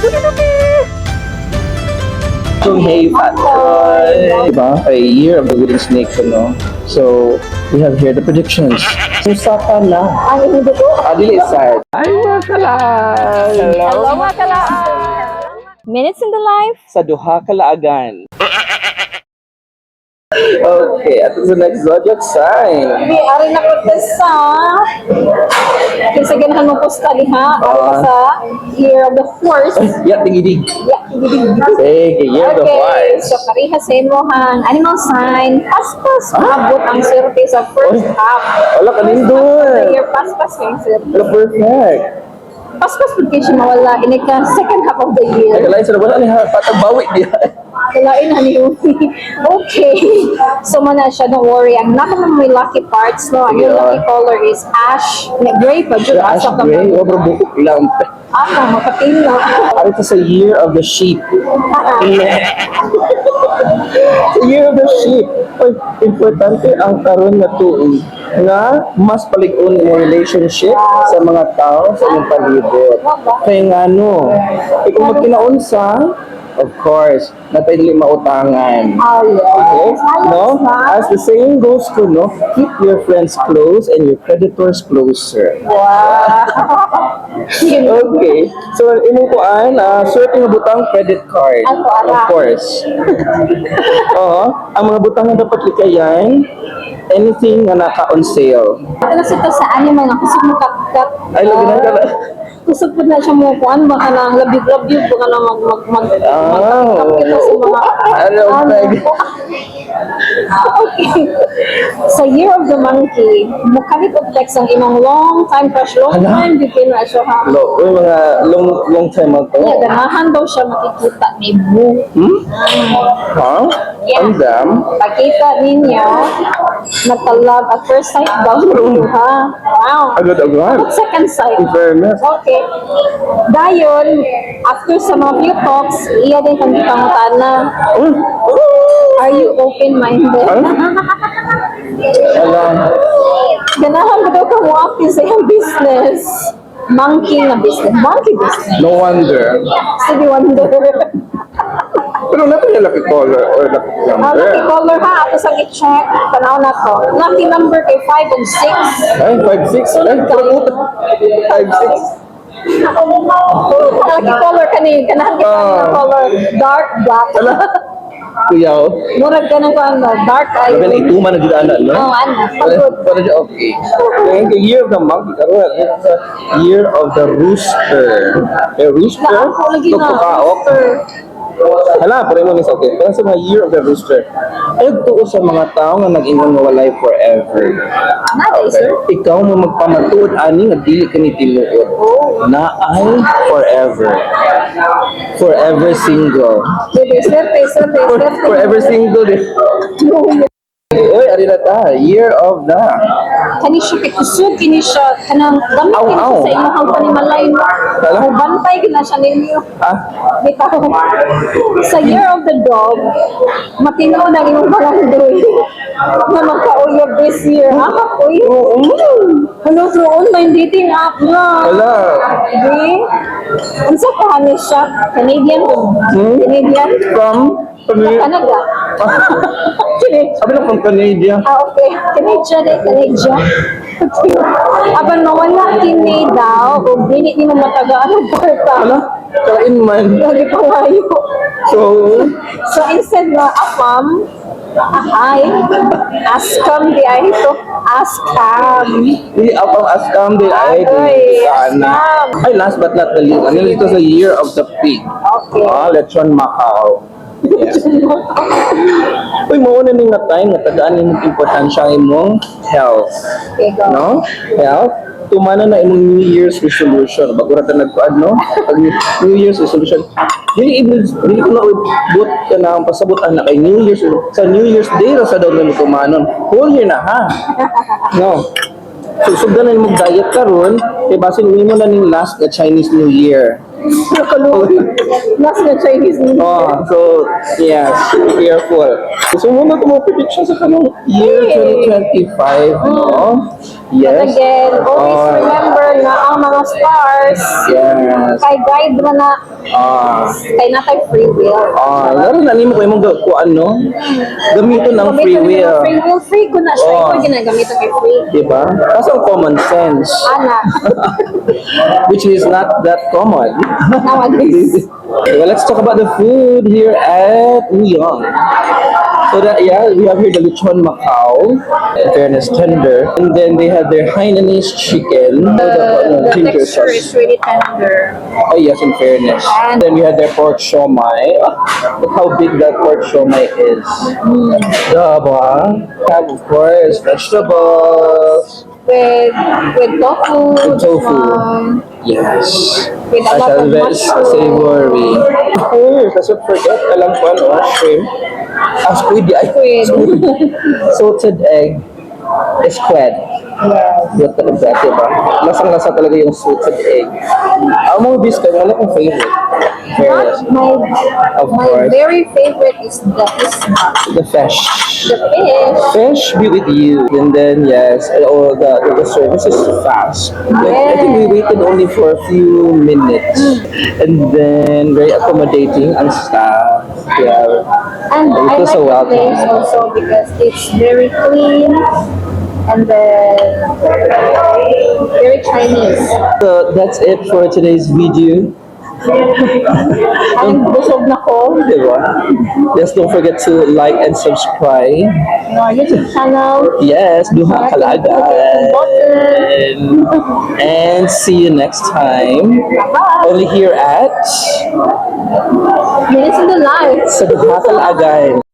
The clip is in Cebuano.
Duki-duki! Kung hey, Patroy! Diba? A year of the wooden snake, no? So, we have here the predictions. Usa pa na. Ang hindi ko. Adili side. Ay, mga kalaan! Hello, mga kalaan! Minutes in the life. Sa duha kalaagan. Okay, at the next zodiac sign. Di, ari na ko ta sa kinsa ganahan mo pusta diha. Ari ka sa Year of the Horse. Yeah, tingidig. Yeah, gidig. Sige, Year of the Okay, Horse. so pareha sa imong animal sign, paspas maabot ang swerte sa first Oy. half. Wala ka First nindot. half of the year, paspas kay swerte. Wala, perfect. Paspas pud kay siya mawala ini ka second half of the year. Ay, kalain sila, wala ni patagbawi diha. Kalain na ni. Okay. So mo na siya, don't worry. Ang naka mo may lucky parts, no? Ang Sige, yung lucky ah. color is ash, na gray pa, jud. Ash Asa ka gray, man. oh, bro, buhok lang. Ah, makatim na. Ano ito sa Year of the Sheep? Sa Year of the Sheep. Oy, importante ang karon nga tuig nga mas palig-on mo relationship sa mga tao sa imong palibot. Kay ngano, kung magkinaunsa, of course, natay dili mautangan. Oh, yes. Okay? No? Ayaw. As the saying goes to, no, keep your friends close and your creditors closer. Wow. Okay. So, imong kuan, swerte nga butang, credit card. Ako, ara. Of course. Oo. Ang mga butang nga dapat likayan, anything nga naka on sale. Ano sa to sa animal nga kusog mo kat Ay, lagi na ka. Kusog po na siya mo kuan baka nang labyog-labyog baka na mag mag mag Ah. mag sa mga Ano, peg. Okay. Sa Year of the Monkey, mukalit og text ang imong long time crush, long Hala. time gyud kay na siya ha. Lo, uy, mga long long time ago. Kaya ganahan daw siya makikita ni mo. Huh? Yeah. Ang dam. Pagkita ninyo, nagka-love at first sight daw ha. Wow. Agad-agad. Second sight. In fairness. Okay. Dayon, after sa mga few talks, iya din kang gipangutana. Uy! Are you open-minded? Ano? Wala. Ganahan ba daw ka mo apil sa iyang business? Monkey na business. Monkey business. No wonder. Stevie Wonder. Pero natin yung lucky color or lucky Ah, number. lucky color ha. Ato sa i-check. Tanaw na to. Lucky number kay 5 and 6. Ay, 5-6. Ay, puro 5-6. Lucky color kani. Ganahan kita Ah. ng color. Dark black. Ala. Kuya, oh. Murag ka ng kuan no? Dark ay. Sabi na ituma na dito, ana, no? Oh, ano. Pagod. Para siya, okay. Thank you. Year of the Monkey. Karoon, it's the Year of the Rooster. Eh, rooster? Naako lagi na. Tuktukaok. Rooster. Hala, pare mo nis, okay. Pero sa mga Year of the Rooster, ay tuo sa mga tao nga nag-ingon nga walay forever. Nada, sir. Ikaw mo magpamatuod ani nga dili ka ni tinuod. Na ay forever. Forever single. Bebe, swerte, swerte, swerte. Forever single. Din. Uy, ari na ta. Year of the. Kani siya kay kusog kini siya kanang gamit Aw, kini siya aw. sa imong panimalay no. Hala? O bantay gina siya ninyo. Ah, Bitaw. Sa Year of the Dog, matino na imong balandoy na magkauyab this year. Ah, uy. Oo. Hello, through online dating app na. Hala. Di? Unsa pa ni siya? Canadian ko. Hmm? Canadian? From Canada. Canadian. Sabi lang from Canada. Ah, okay. Canadian eh, Canadian. Okay. Apan mawala kini daw, o dili ni mo matagaan ang kwarta. Hala, kalain man. Lagi pa wayo. So, So instead na afam, ahay, askam di ay ito, askam. Hindi up ang askam din ay Agoy, sana. askam. Ay, last but not the least, ano dito sa Year of the Pig? Okay. Ah, lechon Macau. Yeah. Uy, mao na ning na time nga tagaan nimong importansya ang imong health. Okay, go. No? Health. Tumana na imong New Year's resolution. Bago ra ta nagkuan, no? Pag New Year's resolution, dili ibig dili ko na but ka na ang pasabot ana kay New Year's sa New Year's Day ra sa daw na mo tumanon. Whole year na ha. No. So sugdan na imong diet karon kay basin nimo na ning last na Chinese New Year. Last na Chinese New Year. Oh, so yes, be careful. So muna ito mo prediction sa kanong year Hey. 2025, no? But again, always remember na ang mga stars kay guide mo na kay naa tay free will. Ah, laro na nimo kay imong kuan, no? Gamiton ang free Gamiton will. nimo. Free will, free ko na siya. Oh. Ikaw ginagamit kay free. Diba? Kaso ang common sense, Ana, which is not that common. Nowadays. Okay, well, let's talk about the food here at Wooyung. So that, yeah, we have here the lechon Macau, in fairness, tender, and then they have their Hainanese chicken, The ginger texture sauce. Is really tender. Oh yes, in fairness. Then we had their pork siomai. Ah, look how big that pork siomai is. Diba? Have, of course, vegetables. With tofu. With tofu. Yes. With a lot of Very mushroom. Savory. Of course, let's not forget, alam ko ano, shrimp. Ah, squid, ay. Squid. Squid. Salted egg. Squid. Yes. Yun talaga, diba? Lasang-lasa talaga yung salted egg. Ang mga biscuit, wala akong favorite. Fairness. But my Of my course. Very favorite is the isda. The fish. The fish. Fish be with you. And then, yes, and all the service is fast. Like, I think we waited only for a few minutes. And then, very accommodating ang staff. Yeah. And It I was like so the welcome. Place also because it's very clean and then very Chinese. So, that's it for today's video. And busog na ko. Diba? Yes, don't forget to like and subscribe. In our YouTube channel. Yes, Duha Kalagan. Button. And see you next time. Bye-bye. Only here at Minutes in the Life. Sa Duha Kalagan.